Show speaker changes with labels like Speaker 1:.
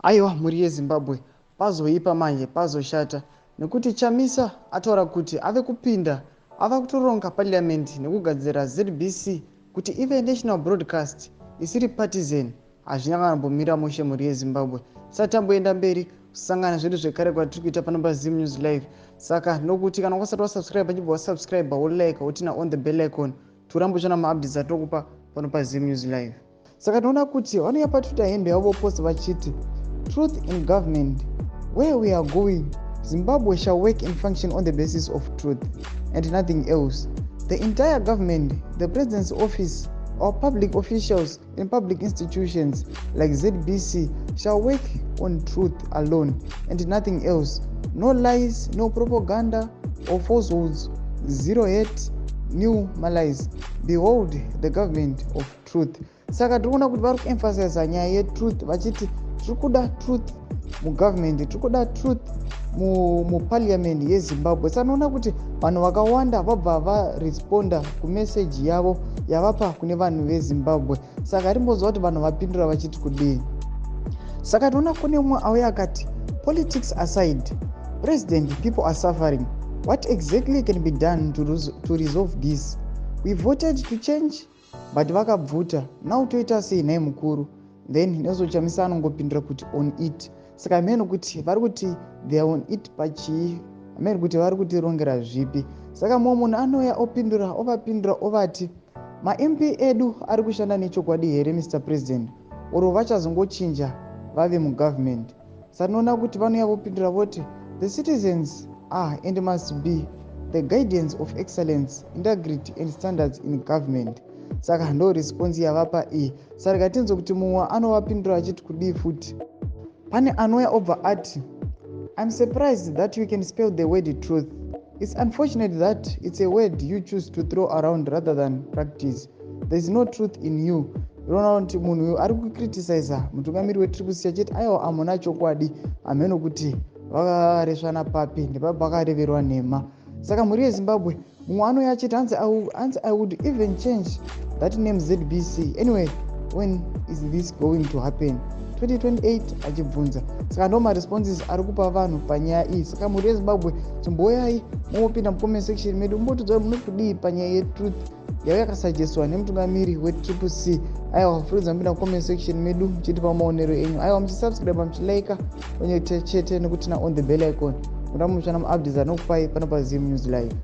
Speaker 1: Aiwa, mhuri yeZimbabwe, pazoipa manje, pazoshata nekuti Chamisa ataura kuti ave kupinda, ava kutoronga parliament nekugadzira ZBC kuti ive national broadcast isiri partisan. Hazvina kana kumbomira mushe, mhuri yeZimbabwe. Sati tamboenda mberi, kusangana zvedu zvekare kwatiri kuita pano paZim News Live. Saka nokuti kana wasati wasubscribe, achibva wasubscribe, wolike, woturn on the bell icon, tiurambe uchiona maupdates atinokupa pano paZim News Live. Saka tinoona kuti vanouya paTwitter handle yavo, vopost vachiti, "Truth in government. Where we are going, Zimbabwe shall work and function on the basis of truth and nothing else. The entire government, the president's office, our public officials in public institutions like ZBC shall work on truth alone and nothing else. No lies, no propaganda or falsehoods, zero hate, new malice. Behold the government of truth." Saka tiri kuona kuti vari kuemphasiza nyaya yetruth, vachiti tiri kuda truth mugovernment, tiri kuda truth muparliament yeZimbabwe. Saka noona kuti vanhu vakawanda vabva varesponda kumeseji yavo yavapa kune vanhu veZimbabwe. Saka rimbozva kuti vanhu vapindura vachiti kudii. Saka tinoona kune mumwe auya akati, "Politics aside, President, people are suffering. What exactly can be done to resolve this? We voted to change, but vakabvuta. Now toita sei nhai mukuru?" Then Nelson Chamisa anongopindura kuti, "On it." Saka hamene kuti vari kuti they are on it pachii, hamene kuti vari kutirongera zvipi. Saka mumwe munhu anouya opindura, ovapindura, ovati, "MaMP edu ari kushanda nechokwadi here, Mr President, or vachazongochinja vave mugovernment?" Satinoona kuti vanouya vopindura voti, "The citizens are and must be the guidance of excellence, integrity and standards in government." Saka ndo response yavapa iyi. Saka rega kuti mumwe anovapindura achiti kudii futi. Pane anouya obva ati, "I'm surprised that you can spell the word truth. It's unfortunate that it's a word you choose to throw around rather than practice. There is no truth in you." Unoona kuti munhu uyu ari kucriticiza mutungamiri weTriple C achiti aiwa, hamuna chokwadi. Hameno kuti vakaresvana papi, ndepapi vakareverwa nhema. Saka mhuri yeZimbabwe, mumwe anouya achiti, hanzi, "I would even change that name ZBC. Anyway, when is this going to happen? 2028?" Achibvunza. Saka ndo maresponses ari kupa vanhu panyaya iyi. Saka mhuri yeZimbabwe, chimboyai mumopinda mucomment section medu, mumbotudza kuti munokudii panyaya yetruth yava yakasuggestwa nemutungamiri weTriple C. Aiwa, furudza mupinda mucomment section medu muchitipa maonero enyu. Aiwa, muchisubscribe, muchilike onye chete nekuturn on the bell icon, murambe muchiona maupdates anokupai pano paZim News Live.